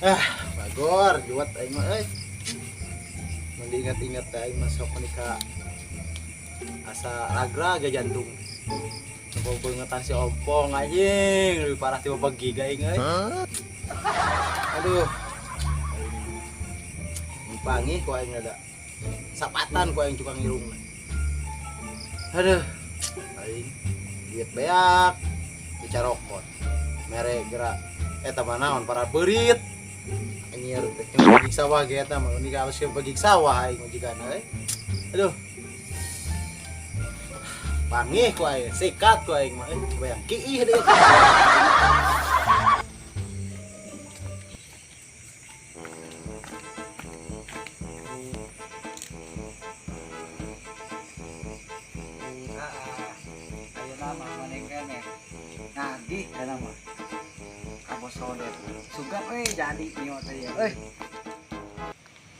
Ah, bagor, juat aing mah euy. Mun diingat-ingat teh aing mah sok menikah asa ragra jantung. Bebengetan si ompong anjing, lebih parah tiba pagi aing euy. Aduh. Aing ku aing ada. Sapatan ku aing cukang irungna. Aduh. Aing duit beak dicarokot. Mere gerak eta mah naon para beurit. Anjir teh bagik sawah ge eta mah ini halus bagik sawah aing jigana euy. Aduh. Pangih ku aing, sikat ku aing mah euy, bayang kiih deui. Ayeuna mah maneh keneh nagih kana mah ka bos sodet sugan we jadi nio teh ya euy.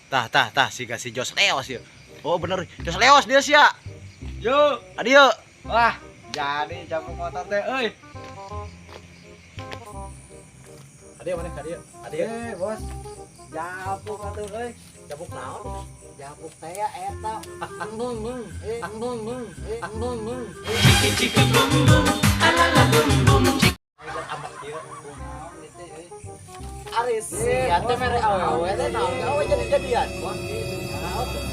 Tah tah tah siga si Jos Leos ya. Oh bener, Jos Leos dia sia. Yo, Adio. wah jadi cabut motor teh euy. Adio mana adio? Adio. Eh bos, japuk atuh euy. Cabuk naon? Japuk teh ya eta bung bung eh bung bung eh bung bung. Amak dia. Kunaon ieu teh euy? Aris, sia teh mere awewe teh naon gawe jadi-jadian. Bos gitu naon teh?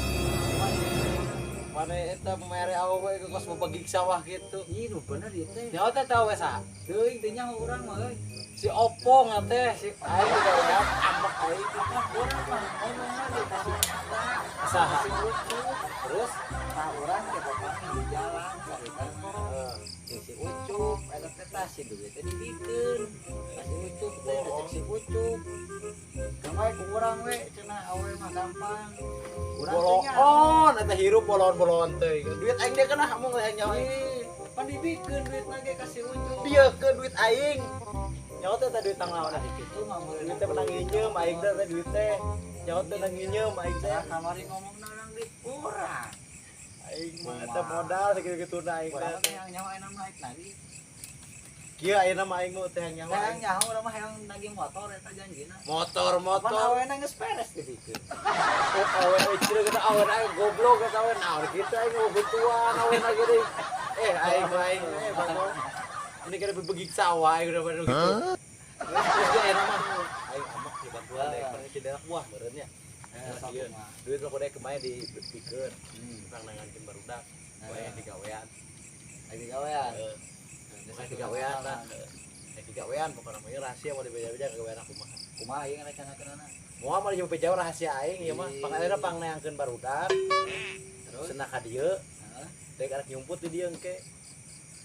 Mana eta mere awewe ke kos bebegik sawah gitu. Ih, nu bener ieu teh. Nyawa teh tau we saha? Teuing teh nyaho urang mah euy. Si Opong teh, si aing udah ambek aing. Urang mah ngomongna ge ka si eta. Saha? Si Ucup. Terus Tah urang teh papanggih di jalan carita jeung si Ucup eta teh tah si duit teh dibikeun ka si Ucup teh da cek si Ucup gamai ku urang we cenah awe mah gampang urang teh nyaho. Bolon eta hirup bolon-bolon teh. Duit aing dia kena mung aing nyawa. Ih, pan dibikeun duitna ge ka si Ucup. Dia ke duit aing. Nyawa teh duit tang lawan Tah kitu mah meureun duit teh menang nginjem aing teh teh duit teh. Nyawa teh menang nginjem aing teh. Tah kamari ngomongna urang duit urang. Aing mah eta modal sakitu-kituna aing teh. Urang teh yang nyaho ayeuna mah naik lagi. Kieu ayeuna mah aing mah teh nyawa. Hayang nyaho urang mah hayang nagih motor eta janjina. Motor Pan motor. awena geus beres dibikeun. Oh, awe euy kita awe aing goblok eta awe naon kitu aing mau butuhan awe lagi deui. Eh aing mah aing eh bangor. Ini kira bebegik sawah aing udah pada gitu. Terus dia ayeuna mah aing amak dibantuan deh kana si daerah buah meureun nya. Eh, Iya. sok mah. Duit mah kudu kemarin dibikeun. Urang nangankeun barudak. Wae digawean. Lagi gawean. Heeh. Geus digawean lah. Eh digawean pokona mah ieu rahasia mau dibeja-beja gawean aku mah. Kumaha ieu ngarencanakeunana? Moal mah dibeja rahasia aing ieu mah. Pang ayeuna pang neangkeun barudak. Terus Cenah ka dieu. Heeh. Dek arek nyumput di dieu engke.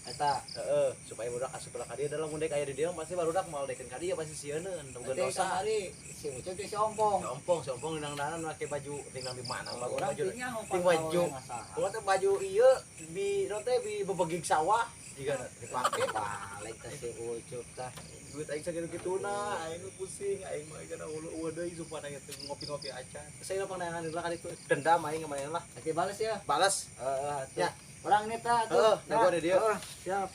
Eta Heeh, supaya budak asup ka dieu dalam mun dek aya di dieu pasti barudak moal dekeun ka dieu pasti sieuneun boga berarti dosa. kamari si Ucup jeung si Ompong. Si ompong, si ompong nindang-dandan make baju tinggal di mana Urang baju. teu nyaho Ting baju. awena saha. Urang teh baju ieu bi naon teh bi bebegig sawah jiga dipake. Balik teh si Ucup tah. Duit aing sakitu-kituna, aing pusing, aing mah kana ulu eueuh deui sumpah aing teh ngopi-ngopi acan. Saya pangneangan heula ka ditu. Dendam aing ka manehna lah. Nanti bales ya. Balas. Heeh, atuh. Ya. Urang ini tah atuh. Heeh, nah gua ada dieu. Heeh, siap.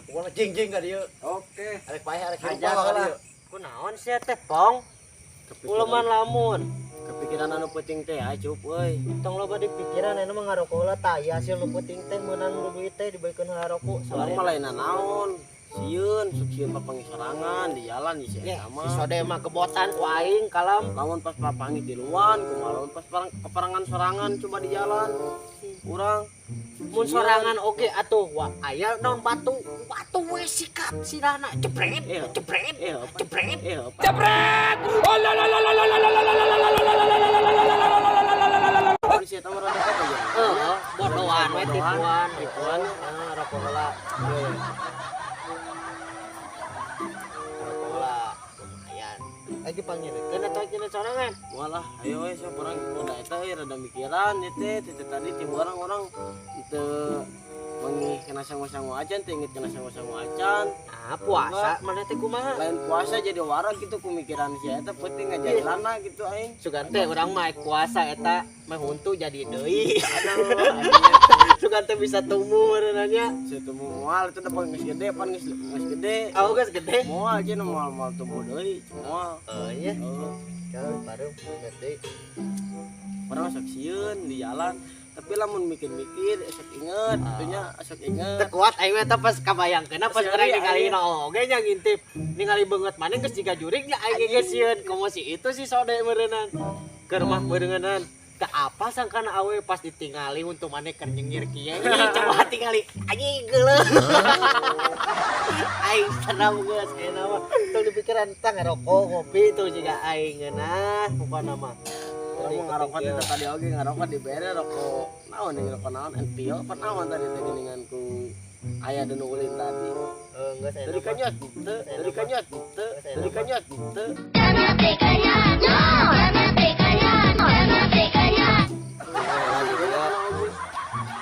Pokona jing-jing ka dieu. Oke. Arek paeh arek hirup Hajar ka lah. dieu. Kunaon sia teh pong? Uleman lamun. Kepikiran anu penting teh ah cup euy. Tong loba dipikiran ayeuna mah ngarokok lah taya sia nu penting teh meunang nu duit teh dibaikeun heula rokok. Urang mah lain naon. Sieun, sok sieun papanggih sorangan di jalan di si Ya, eta si mah. sode mah kebotan ku aing kalam. Lamun pas papanggih di luan, kumaha lamun pas parang keparangan sorangan coba di jalan. Urang Mun sorangan oge atuh wah aya naon batu. Batu we sikat sirahna jebret jebret jebret. Jebret. Si eta mah rada apa ya? Heeh, bodohan we tipuan. Tipuan. Heeh, rokok heula. Rokok heula lumayan. Lagi panggilkeun atau jeung sorangan? Walah, ayo we sok urang udah eta euy rada mikiran ieu teh teh tadi tim orang-orang teu manggih kena sangu-sangu acan teu inget kena sangu-sangu acan. Nah, puasa mana teh kumaha? Lain puasa jadi warag gitu kumikiran si eta penting ngajalanna gitu aing. Sugan teh urang mah puasa eta meh huntu jadi deui. Aduh, anjing. Sugan teh bisa tumbuh meureunanya. Saya tumbuh moal itu depan geus gede, pan geus geus gede. Oh, geus gede. Moal cenah moal moal tumbuh deui, moal. Oh iya. Heeh. Jauh baru gede. Urang sok sieun di jalan, tapi lamun mikir-mikir sok inget, itunya sok inget. Teu kuat aing mah teh pas kabayangkeun pas Seri, urang ningali aing. Oge nya ngintip. Ningali beungeut maneh geus jiga jurig nya aing ge sieun komo si itu si Sode meureunnan. Keur mah meureunnan. Teu apa sangkana awe pas ditingali untuk maneh keur nyengir kieu. Ih, coba tingali anjing geuleuh. Aing senam geus ayeuna mah. Tong dipikiran tah ngarokok ngopi tuh jiga aing ngeunah pokona mah. Urang mah ngarokok teh tadi oge ngarokok dibere rokok naon yang rokok naon NPO apa naon tadi teh geuningan ku aya nu ulin tadi. Eh geus ayeuna Dari mah. kanyot teu, dari kanyot teu, dari kanyot teu.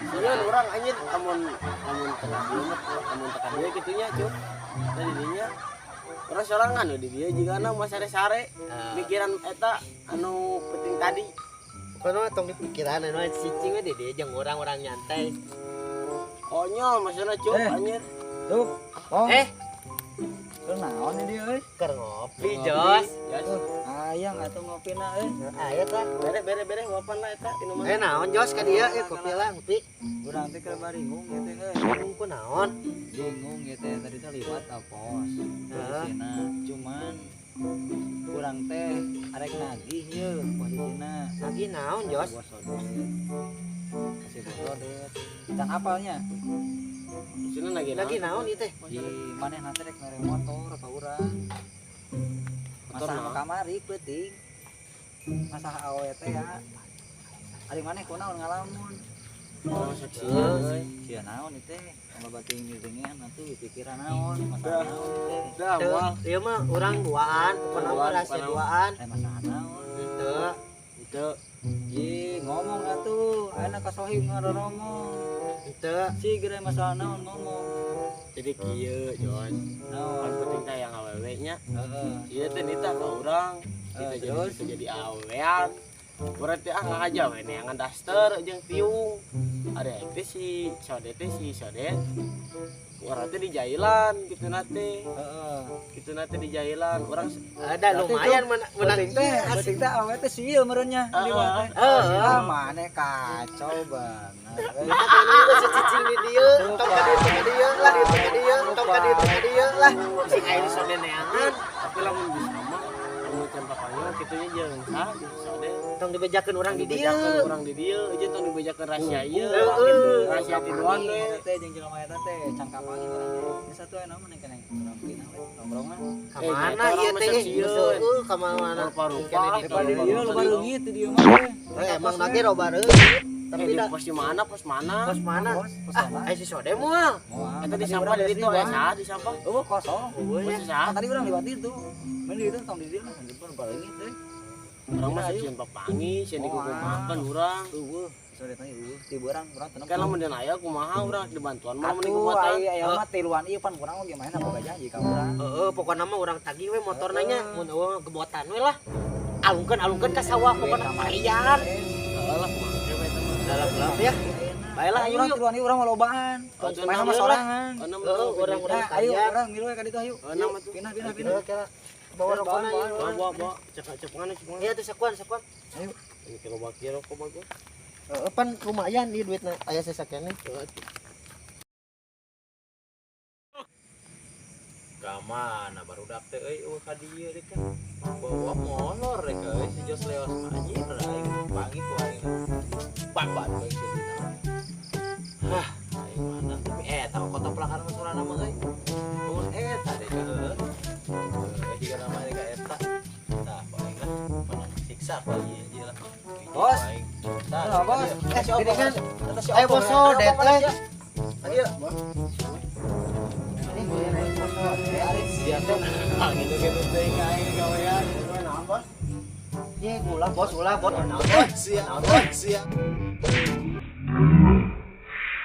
Sieun urang anjir amun amun teka dieu mah amun teka dieu kitu nya cuy. Tadi dinya urang sorangan we di dieu jigana mah sare-sare mikiran eta anu penting tadi. Pokoknya mah tong dipikiran anu cicing we di dieu jeung urang-urang nyantai. Konyol maksudna cuy Eh. anjir. Tuh, oh. Eh, Keur naon ini euy? keur ngopi, Jos. Ya, Hayang atuh ngopina euy. Aya tah. bere bere bere wapan lah eta minuman. Eh naon Jos ka dieu eh kopi lah ngopi. Urang teh keur baringung ieu teh euy. Ku naon? Bingung ieu teh tadi teh liwat ka pos. Posisina cuman urang teh arek nagih yeuh posisina. Lagi naon, Jos? Bos sodet. Kasih bos sodet. Can apalnya Maksudna lagi Lagi naon ieu teh? di manehna teh rek mere motor ka urang. Motor Masalah naon? kamari peuting. Masalah awe teh ya. Ari maneh kunaon ngalamun? Urang sok sieun euy. Sia naon ieu teh? Tambah bating ngiringan atuh pikiran naon, masalah naon ieu teh? Dah Teu, moal. ieu mah urang duaan, pokona mah Duaan, rahasia pokona mah. duaan. Eh masalah naon? Henteu. Henteu. Ih, ngomong atuh, ayeuna ka sohib ngaroromong. Henteu. Si geura masalah naon ngomong. Jadi kieu Jos. Naon? Kan penting teh yang awewe nya. Heeh. Ieu teh nita ka urang. Kita Eh, jadi terus? bisa jadi awean. Urang teh ah ngaja we neangan daster jeung tiung. Ada teh si Sode teh si Sode. Urang teh di jailan gitu nate. Heeh. Gitu nate di jailan. Urang Ada lumayan menang Penting teh, penting teh awe teh sieun meureun nya liwat teh. Heeh. Ah, maneh kacau banget. euy. Si cicing di dieu, tong ka dieu ka dieu lah, dieu ka dieu, tong ka dieu ka dieu lah. Sing aing sode neangan, tapi lamun bisa mah lamun can papanya kitu nya jeung saha jeung Sode. tong dibejakeun urang di dieu. Dibejakeun urang di dieu jeung tong dibejakeun rahasia ieu. Heeh. Rahasia tiluan we. Eta teh jeung jelema eta teh cangkapangi urang teh. Geus satu aya naon keneh urang pindah we nongkrongan. Ka mana ieu teh? Heueuh, ka mana? Rupa-rupa. Daripada di dieu loba leungit di dieu mah. teh. Eh, emang nage loba reueut. Tapi Eh, di da pos di mana? Pos mana? pos mana? Pos, pos Ah, mana? aya si Sode moal. Moal. Eta di Tadi sampah urang di geus ditu aya liwat. saha di sampah? Eueuh kosong. Eueuh Pos nya. saha? Kan tadi urang liwat itu. Mun di ditu tong di dieu lah jempol baleungit teh. Urang mah sieun papangi, sieun dikukumakeun urang. Eueuh, sore teh eueuh, ti urang urang tenang. Kan lamun aya kumaha urang dibantuan mah mun Atuh dikuatan. ai aya mah tiluan ieu pan kurang oge main boga janji ka urang. Heeh, pokona mah urang tagih we motorna nya, mun eueuh gebotan we lah. Alungkeun alungkeun ka sawah pokona parian. Heeh lah kumaha we eta mah. Dalam-dalam ya. Baiklah, ayo Urang yuk. tiluan ieu urang mah lobaan. Oh, Main sama lah. sorangan. Enam Heeh, tuh urang-urang Nah, ayo sekalian. urang milu we ka ditu ayo. Enam atuh. Pindah pindah pindah. Heeh, kira bawa rokona Bawa, ieu. Bawa bawa bawa cek cek mana cek mana. Iya tuh sakuan sakuan. Ayo. Ini kilo baki rokok bagus. Heeh, pan lumayan ieu duitna aya sisa keneh. Ka mana barudak teh euy eueuh ka dieu deh kan. Bawa molor rek euy si Jos Leos mah anjir aing panggih ku aing. Babat we ceulina. Hah, aing mana tapi eta kota pelakan mah sorana mah euy. Mun eta deh ka heueuh. Heueuh jiga nama deh ka eta. Tah, ku aing lah mana siksa ku aing ieu lah. Bos. Aing. Tah, Halo, bos. Eta si Ini kan Eta si ayo Opong. bos sodet teh. Tadi ya. Sia teh angin gitu teh ka aing gawean. Ye ulah bos ulah bos. Sia, sia.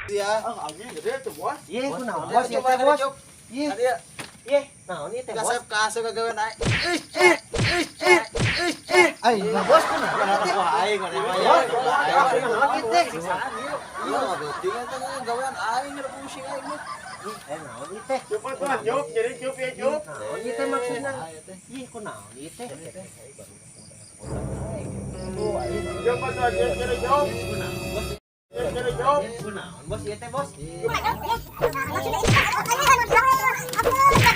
Sia. Ah, anjing gede tuh bos. Ye kunaon bos ieu teh bos. Ye Tadi ya. Ye, naon ieu teh, Bos? Kasep kasep kagawean aing. Ih, ih, ih, ih, ih, ih. Aing mah bos kunaon Mana teh? wah aing mana mah ya. Bos, naon ieu teh? Siksaan ieu. Iya, ngabeting eta gawean aing ada pusing aing mah. Eh, naon ieu teh? Cepat tuh, Jup, jadi Jup ya Jup. Naon ieu teh maksudna? Aing teh. Ih, kunaon ieu teh? Cepat tuh, jadi Jup. Kunaon, Bos? Jadi Jup. Kunaon, Bos ieu teh, Bos? Iya. Aku